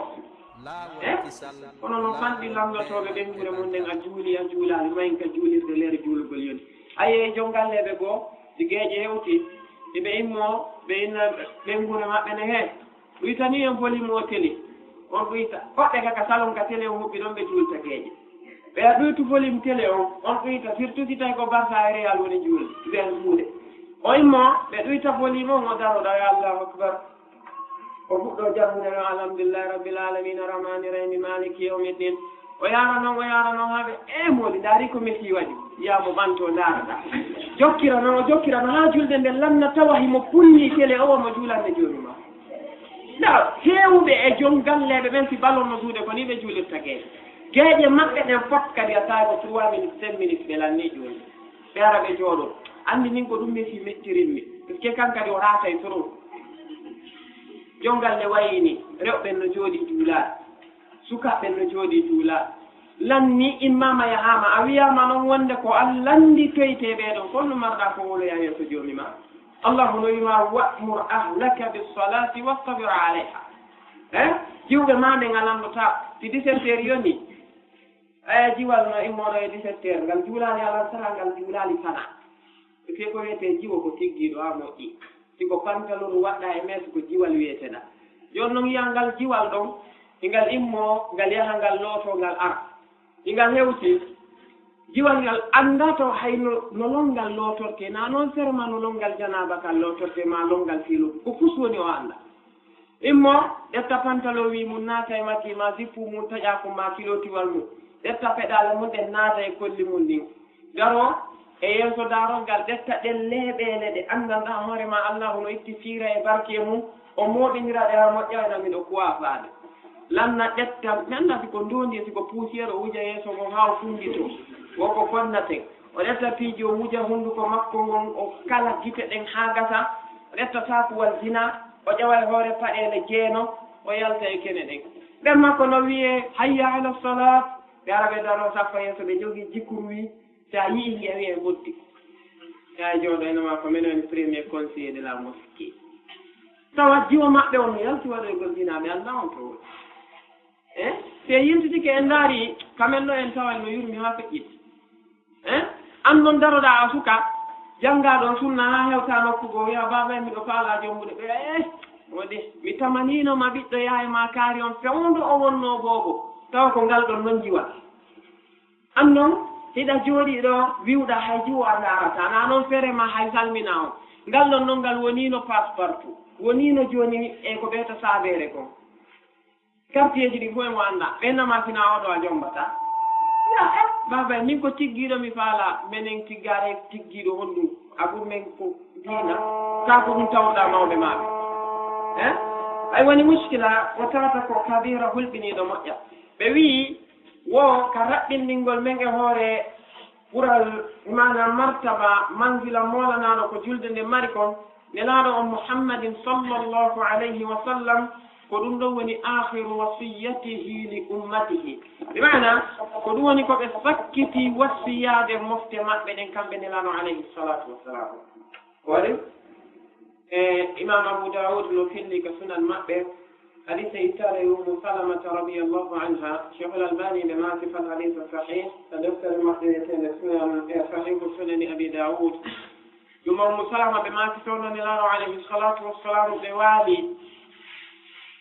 Eh? Kono no fanɗi lanndotooɓe ɓe nguure mum nden, a juuli, a juulaali, mayin ka juulirde leer juulugol yoni. A yehi jom galleeɓe goo, si geeƴe hewti, si ɓe immoo, ɓe inna ɓe nguure maɓɓe ne, "He, ɗuytani en volume o télé." On ɗuyta. Hoɓɓe ka, ka salon ka télé on huɓɓi ɗon ɓe juulta geeƴe. Ɓe a ɗuytu volume télé on, on ɗuyta, surtout si tawi ko Barça e Real woni juulde, ɓen juuɗe. O immoo, ɓe ɗuyta volume on, o daroɗa, ya Allahu Akbar. O fuɗɗo janngude no, "Alhamdulillahi Rabbil Alamin, Arrahmani Rahim, Maliki Yawmiddin." O yaara noon, o yaara noon haa ɓe, "Eh, moodi, ndaari ko Messi waɗi." Yaa mo ɓanto, ndaaraɗa. Jokkira noon, o jokkira noon haa julde nde lanna tawa himo pulli télé o, omo juulande joomi ma. Nda, heewuɓe e jom galleeɓe ɓen, si ballon no suude, ko ni ɓe juulirta geeƴe. Geeƴe maɓɓe ɗen fof kadi a tawi ko trois minutes, cinq minutes ɓe lanni jooni. Ɓe ara ɓe jooɗo. Anndi min ko ɗum Messi mettirimmi. Parce que kan kadi o raatay trop. Jom galle wayi ni, rewɓe no jooɗi juulaa. Sukaaɓe no jooɗi juulaa. Lanni immama yahaama. A wiyaama noon wonde ko an lannditoytee ɓee ɗon. Ko honno marɗaa ko wowloyaa yeeso joomi ma? Allahu no wiima, "Wa'mur ahlaka bis-salati wastabir alayha." Eh? Jiwɓe ma ɓe ngalandotaa. Si dix-sept heures yoni, eh, jiwal no immooɗo e dix-sept heures, ngal juulaali alansara, ngal juulaali fanaa. E fii ko wiyetee jiwo ko tiggiiɗo haa moƴƴi. Si ko pantalon waɗɗaa e mees, ko jiwal wiyeteɗaa. Jooni non yiyaa ngal jiwal ɗon, si ngal immoo, ngal yaha, ngal lootoo, ngal ara. Si ngal hewtii, jiwal ngal anndaa taw hay no, no lonngal lootortee, naa non sere maa no lonngal janaaba kan lootortee, maa lonngal fiilugu. Ko fus woni o anndaa. Immoo, ƴetta pantalon wii mum, naata e makki, maa zippu mum, taƴaaku, maa kilotiwal mum. Ƴetta peɗaale mum ɗen, naata e kolli mum ɗin. Daroo e yeeso daarorgal, ƴetta ɗen leeɓeele ɗe anndanɗaa hoore maa Allaahu no itti fiira e barke mum, o mooɓindira ɗe haa moƴƴa, wayno miɗo kuwaa faade. Lanna ƴetta, mi anndaa si ko ndoondi e si ko poussière, o wuja yeeso ngon haa o funnditoo. Wo ko fonnaten. O ƴetta piiji, o wuja hunnduko makko ngon, o kala gite ɗen haa gasa. O ƴetta saakuwal zina, o ƴawa e hoore paɗeele jeeno, o yalta e kene ɗen. Ɓen makko no wiyee, "Hayya ala salaat." Ɓe ara ɓe daroo saffa yeeso, ɓe jogii jikuru wii, si a yi'ii nge, a wi'ay ɓe ɓotti. Yaa jooɗo ene maa ko menen premier conseiller de la mosquée. Tawa jiwo maɓɓe on no yalti waɗoygol zina, mi anndaa on to woni. Eh? Si en yiltitike en ndaari, kamen ɗo en taway no yurmi haa feƴƴiti. Eh? An non daroɗaa a suka, janngaaɗo sunna haa hewta nokku goo, wi'a, "Baaba, miɗo faalaa jombude." Ɓe, "Eh, wodi, mi tamaniino ma ɓiɗɗo yaay maa kaari on fewndo o wonnoo boobo, tawa ko ngal ɗon non jiwal." An non, hiɗa jooɗii ɗo, wi'uɗaa hay jiwo a ndaarataa, naa non feere maa hay salminaa on. Ngal ɗon non ngal woniino passe-partout, woniino jooni e ko ɓeyta saabeere kon. Kartiyeeji ɗi fof emo anndaa. Ɓe nama sina oɗo a jombataa. Ya, eh, baaba, min ko tiggiiɗo mi faalaa. Menen tiggaare tiggiiɗo honɗum? A ɓuri men ko diina. Kaa ko ɗum tawɗaa mawɓe maaɓe. Eh? Ay woni muskila, o tawata ko kabira hulɓiniiɗo moƴƴa. Ɓe wi'i, wo ka raɓɓinɗingol men e hoore ɓural, maana martaba, manzila moolanaaɗo ko julde nde mari kon, Nelaaɗo on Muhammadin sallallahu alayhi wa sallam, ko ɗum ɗon woni aakhiru wasiyyatihi li ummatihi. Bi maana, ko ɗum woni ko ɓe sakkiti wasiyaade mofte maɓɓe ɗen, kamɓe Nelaaɗo alayhi salatu wassalam. Ko waɗi? E Imam Abu Dawud no filli ka sunan maɓɓe, hadise ittaade e Ummu Salamata radiyallahu anha, Sheikhul Albani ɓe maaki fal hadise sahih, ka deftere maɓɓe wi'eteende Sunan, e Sahihu Sunani Abi Dawud. Ɗum Ummu Salama ɓe maaki fewndo Nelaaɗo alayhi salatu wassalam ɓe waali.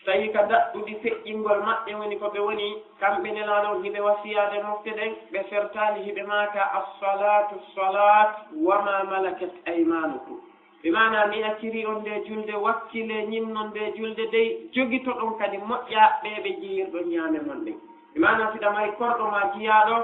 Tawi ka daɗɗudi feƴƴingol maɓɓe woni ko ɓe woni, kamɓe Nelaaɗo on hiɓe wasiyaade mofte ɗen, ɓe fertaali hiɓe maaka, "As-salatu, as-salat, wa ma malakat aymanukum." Bi maana, mi accirii on nde julde, wakkilee ñinnon nde julde dey, jogitoɗon kadi moƴƴa ɓe ɓe jiyirɗon ñaame mon ɗen. Bi maana, si ɗa mari korɗo maa jiyaaɗo,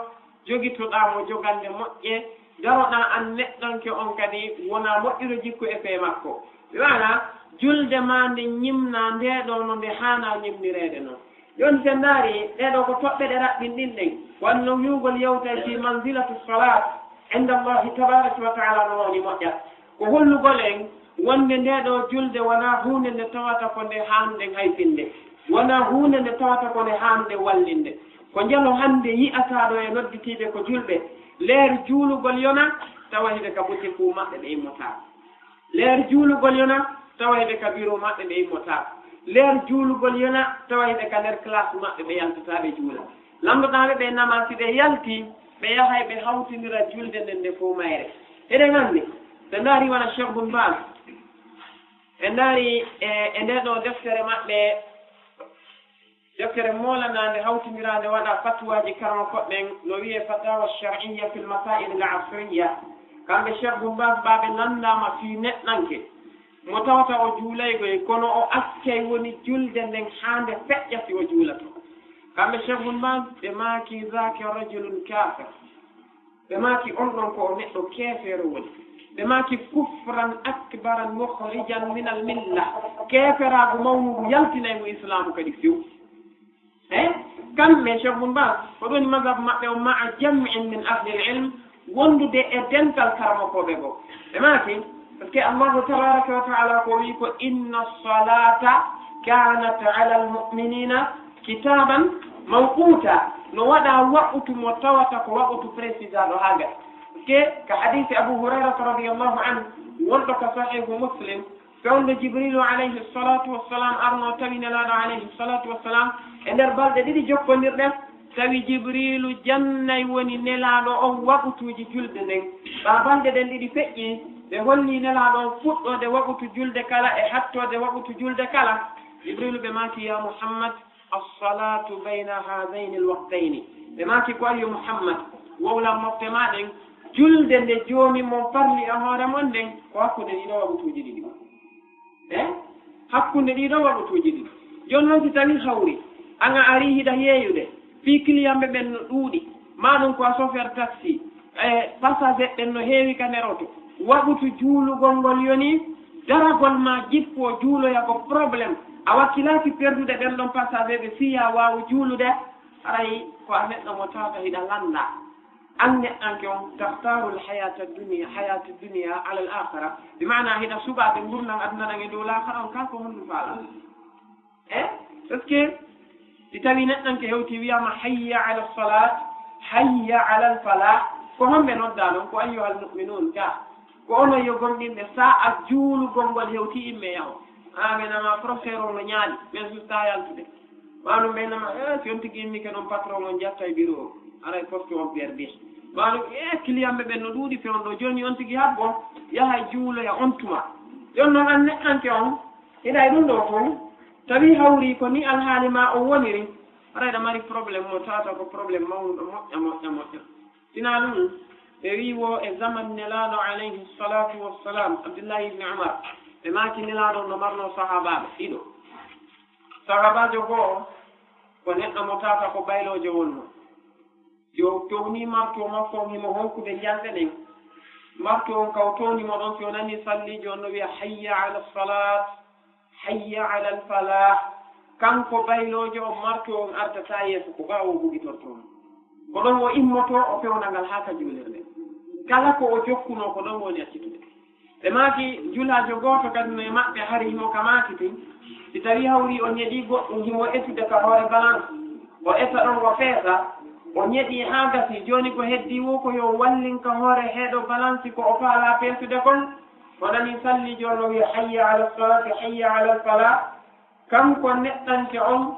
jogitoɗaa mo jogande moƴƴe, daroɗaa an neɗɗanke on kadi wonaa moƴƴuɗo jikku e fee makko. Bi maana, julde maa nde ñimnaa nde ɗoo no nde haanaa ñimnireede non. Jooni, si en ndaari ɗee ɗoo ko toɓɓe ɗe raɓɓinɗinɗen, wano no wi'ugol yewtay fii manzilatu salaat inda Allahi tabaaraka wa ta'ala no woni moƴƴa. Ko hollugol en wonde ndee ɗoo julde wonaa huunde nde tawata ko nde haanɗen hayfinde, wonaa huunde nde tawata ko nde haanɗen wallinde. Ko njalo hannde yi'ataa ɗoo e nodditiiɓe ko julɓe, leer juulugol yona, tawa hiɓe ka butikuu maɓɓe ɓe immotaako. Leer juulugol yona, tawa hiɓe ka biro maɓɓe ɓe immotaako. Leer juulugol yona, tawa hiɓe ka nder classe maɓɓe ɓe yaltataa ɓe juula. Lamndoɗaa ɓe, ɓe nama si ɓe yalti, ɓe yahay ɓe hawtindira julde nden nde fow mayre. Eɗen anndi, ɓe ndaari wona Cheikh Bun Baz. Ɓe ndaari e, e ndee ɗoo deftere maɓɓe, deftere moolanaande hawtindiraande waɗa fatwaaji karamoko ɓen, no wi'ee Fatawa Shar'iyya fil Masaa'il al Asriyya. Kamɓe Cheikh Bun Baz ɓaa ɓe lanndaama fii neɗɗanke mo tawata o juulaygoy, kono o accay woni julde nden haa nde feƴƴa si o juulato. Kamɓe Cheikh Bun Baz ɓe maaki, "Zaaka rajulun kaafir." Ɓe maaki, "On ɗon ko o neɗɗo keefeero woni." Ɓe maaki, "Kufran akbaran mukhrijan minal milla." Keeferaagu mawnugu yaltinay mo Islaamu kadi few. Eh? Kamɓe Cheikh Bun Baz, ko ɗum woni mazhab maɓɓe o, ma'a jam'in min ahlil ilm, wondude e dental karamokooɓe goo. Ɓe maaki, parce que Allahu tabaraka wa ta'ala ko wi ko, "Inna salata kanat ala al mu'minina kitaban mawquta." No waɗa waqtu mo tawata ko waqtu précisaɗo haa gasi. Parce que ka hadisi Abu Hurairata radiyallahu anhu, wonɗo ka Sahihu Muslim, fewndo Jibrilu alayhi salatu wassalam arno tawi Nelaaɗo alayhi salatu wassalam e nder balɗe ɗiɗi jokkondirɗe, tawi Jibrilu jannay woni Nelaaɗo on waqtuuji julde nden. Ɓaa balɗe ɗen ɗiɗi feƴƴi, ɓe holli Nelaaɗo on fuɗɗoode waqtu julde kala e hattoode waqtu julde kala. Jibrilu ɓe maaki, "Ya Muhammad, as-salatu bayna hadayni al-waqtayni." Ɓe maaki, "Ko ayo Muhammad, wowlan mofte maa ɗen, julde nde Joomi mon farli e hoore mon nden, ko hakkunde ɗii ɗoo waqtuuji ɗiɗi." Eh? Hakkunde ɗii ɗoo waqtuuji ɗiɗi. Jooni non si tawii hawri, an a arii hiɗa yeeyude, fii kiliyanɓe ɓen no ɗuuɗi, maa ɗum ko a chauffeur taxi, e passager ɓen no heewi ka nder oto. Waqtu juulugol ngol yoni, daragol maa jippoo juuloya ko problème. A wakkilaaki perdude ɓen ɗon passager ɓe fii yaa waawu juulude, haray ko a neɗɗo mo tawata hiɗa lannda. An neɗɗanke on, takhtaru al hayata dunya, hayata dunya ala al akhira. Bi maana hiɗa suɓa ɓe ngurndan aduna ɗan e dow laakhara on, kaa ko honɗum faalaa? Eh? Parce que si tawii neɗɗanke hewtii wi'aama, "Hayya ala salat, hayya ala al falah," ko homɓe noddaa ɗon? Ko ayyuhal mu'minun ka. Ko onon yo gomɗinɓe, sa'a juulugol ngol hewti imme yaho. Haa ɓe nama professeur on no ñaali, ɓen susta yaltude. Maa ɗum ɓe nama, "Eh, si on tigi immike noon patron on jatta e bureau o. Aray poste on perdi." Maa ɗum, "Eh, client ɓe ɓen no ɗuuɗi fewndo. Jooni on tigi habbo, yaha e juuloya on tuma." Jooni noon an neɗɗanke on, hiɗa e ɗum ɗo fof, tawi hawri ko ni alhaali ma o woniri, aray ɗa mari problème mo tawata ko problème mawnuɗo moƴƴa, moƴƴa, moƴƴa. Sinaa ɗum, ɓe wii wo e zaman Nelaaɗo alayhi salatu wassalam, Abdullahi ibn Umar, ɓe maaki Nelaaɗo no marno sahaabaaɓe ɗiɗo. Sahaabaajo goo ko neɗɗo mo tawata ko bayloojo wonno. Si o towni marto makko on, himo honkude njanɗe ɗen. Marto on ka o towni mo ɗon, si o nani salliijo on no wiya, "Hayya ala salat, hayya ala al falah." Kanko bayloojo on, marto on artata yeeso ko ɓaawo o bugitorto on. Ko ɗon o immoto, o fewna ngal haa ka juulirde. Kala ko o jokkuno, ko ɗon woni accitude. Ɓe maaki, julaajo gooto kadi no e maɓɓe hari himo ka maaki tun. Si tawi hawri o ñeɗi goɗɗum, himo etude ka hoore balance. O eta ɗon, o feesa, o ñeɗi haa gasi. Jooni ko heddi wo ko yo wallin ka hoore heeɗo balance ko o faala feesude kon. O nani salliijo on no wiya, "Hayya ala salati, hayya ala falah." Kanko neɗɗanke on,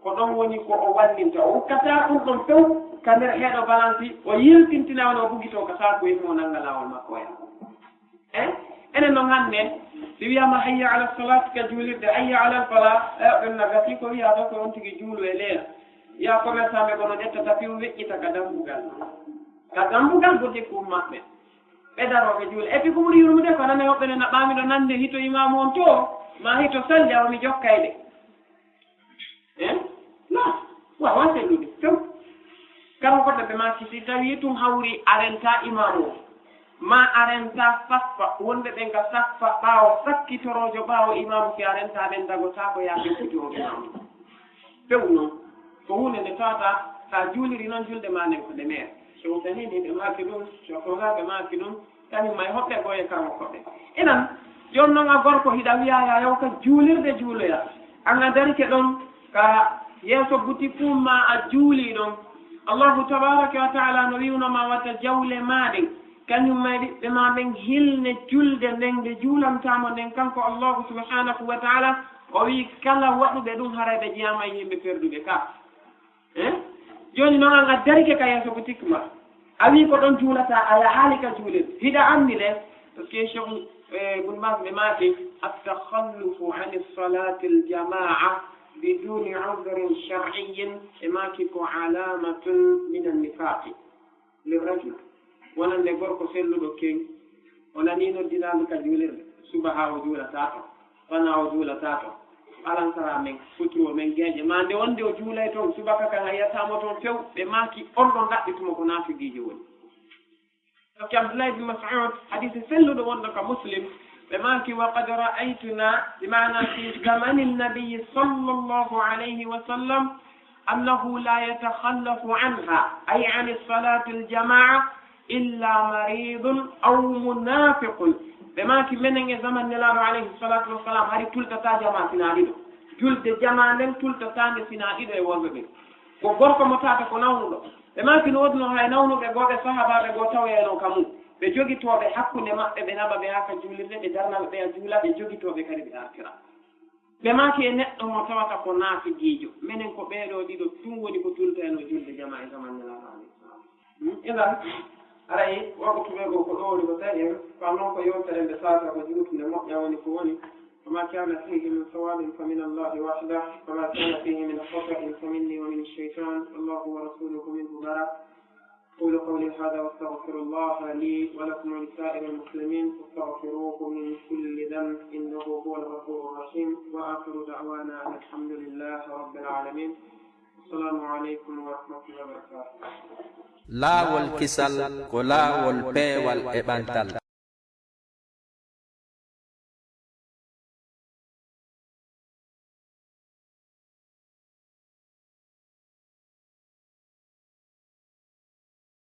ko ɗon woni ko o wallinta. O ukkata ɗum ɗon few ka nder heeɗo balansi, o yiltintina woni o bugitoo ka saaku, immo nannga laawol makko o yaha. Eh? Enen non hannde, si wiyaama, "Hayya ala salat," ka juulirde, "Hayya ala falah," eh, ɓen na gasi ko wiyaa ɗo ko on tigi juulu e leela. Yaa commerçant ɓe kono ƴetta tapi o weƴƴita ka dambugal. Ka dambugal bojji ko maɓɓe. Ɓe daroo ɓe juula. Et puis ko ɓuri yurmude ko nane woɓɓe ne naɓaami ɗo nande hito imaamu on to, maa hito salli, awa mi jokkay de. Eh? Na, waawaa sellude. Few. Kala ko ɓe maaki si tawi tun hawri a renta imaamu on, maa a renta saffa, wonɓe ɓen ka saffa ɓaawo, sakkitoroojo ɓaawo imaamu, si a renta ɓen dagotaako yaa ɓe futi o imaamu. Few non, ko huunde nde tawata, so a juuliri noon, julde maa nden ko nde meere. Cheikh Uthaymin ɓe maaki ɗum, Cheikh Fawzan ɓe maaki ɗum, kañum ma e hoɓɓe goo e karamokooɓe. Inan, jooni noon a gorko hiɗa wiyaa yaa yaw ka juulirde juuloya. An a darike ɗon ka yeeso boutique mum maa a juulii ɗon. Allahu tabaraka wa taala no wi'uno ma wata jawle maa ɗen, kañum ma e ɓiɓɓe maa ɓen hilne julde nden nde juulantaa mo nden kanko Allahu subhanahu wa taala. O wi'i, kala waɗuɓe ɗum, haray ɓe jeyaama e yimɓe perduɓe ka. Eh? Jooni noon, an a darike ka yeeso boutique ma. A wi'i ko ɗon juulataa, a yahaali ka juulirde. Hiɗa anndi le, parce que Cheikh, eh, Ibn Baz ɓe maaki, "At-takhallufu ani salati al-jama'a biduni udhrin shar'iyyin," ɓe maaki ko alamatun min an-nifaqi. Lirrajul, wonande gorko selluɗo kew, o nanii noddinaandu ka juulirde, suba haa o juulataa ton, fanaa o juulataa ton, alansaraa men, futuro men geeƴe, maa nde wonde o juulay ton, subaka kan a yi'ataa mo ton few, ɓe maaki on ɗon ɗaɓɓitumo ko naafigiijo woni. Tokki Abdullahi bin Mas'ud, hadiisi selluɗo wonɗo ka Muslim, ɓe maaki, "Wa qad ra'aytuna," bi maana fi zamani nabiyyi sallallahu alayhi wa sallam, "annahu la yatakhallafu anha," ay ani salatil jamaa, "illa maridun aw munafiqun." Ɓe maaki, menen e zaman Nelaaɗo alayhi salatu wassalam, hari tultataa jamaa sinaa ɗiɗo. Julde jamaa nden tultataa nde sinaa ɗiɗo e worɓe ɓen. Ko gorko mo tawata ko nawnuɗo. Ɓe maaki no woodunoo hay nawnuɓe goo, ɓe sahaabaaɓe goo tawoyayno ka mum. Ɓe jogitooɓe hakkunde maɓɓe, ɓe naɓa ɓe haa ka juulirde, ɓe darna ɓe ɓeya juula, ɓe jogitooɓe kadi ɓe artira. Ɓe maaki e neɗɗo mo tawata ko naafigiijo. Menen ko ɓee ɗoo ɗiɗo tun woni ko tultayno julde jamaa e zaman Nelaaɗo alayhi salaam. Hmm, idan, aray, waktu ɓe goo ko ɗoo woni ko tawi en, ko noon ko yewtere nde saata ko juutunde moƴƴa woni ko woni. وما كان فيه من صواب فمن الله وحده، وما كان فيه من خطأ فمني ومن الشيطان، والله ورسوله منه براء. أقول قولي هذا وأستغفر الله لي ولكم ولسائر المسلمين، فاستغفروه من كل ذنب، إنه هو الغفور الرحيم، وآخر دعوانا أن الحمد لله رب العالمين. السلام عليكم ورحمة الله وبركاته. Laawol kisal ko laawol peewal e ɓantal.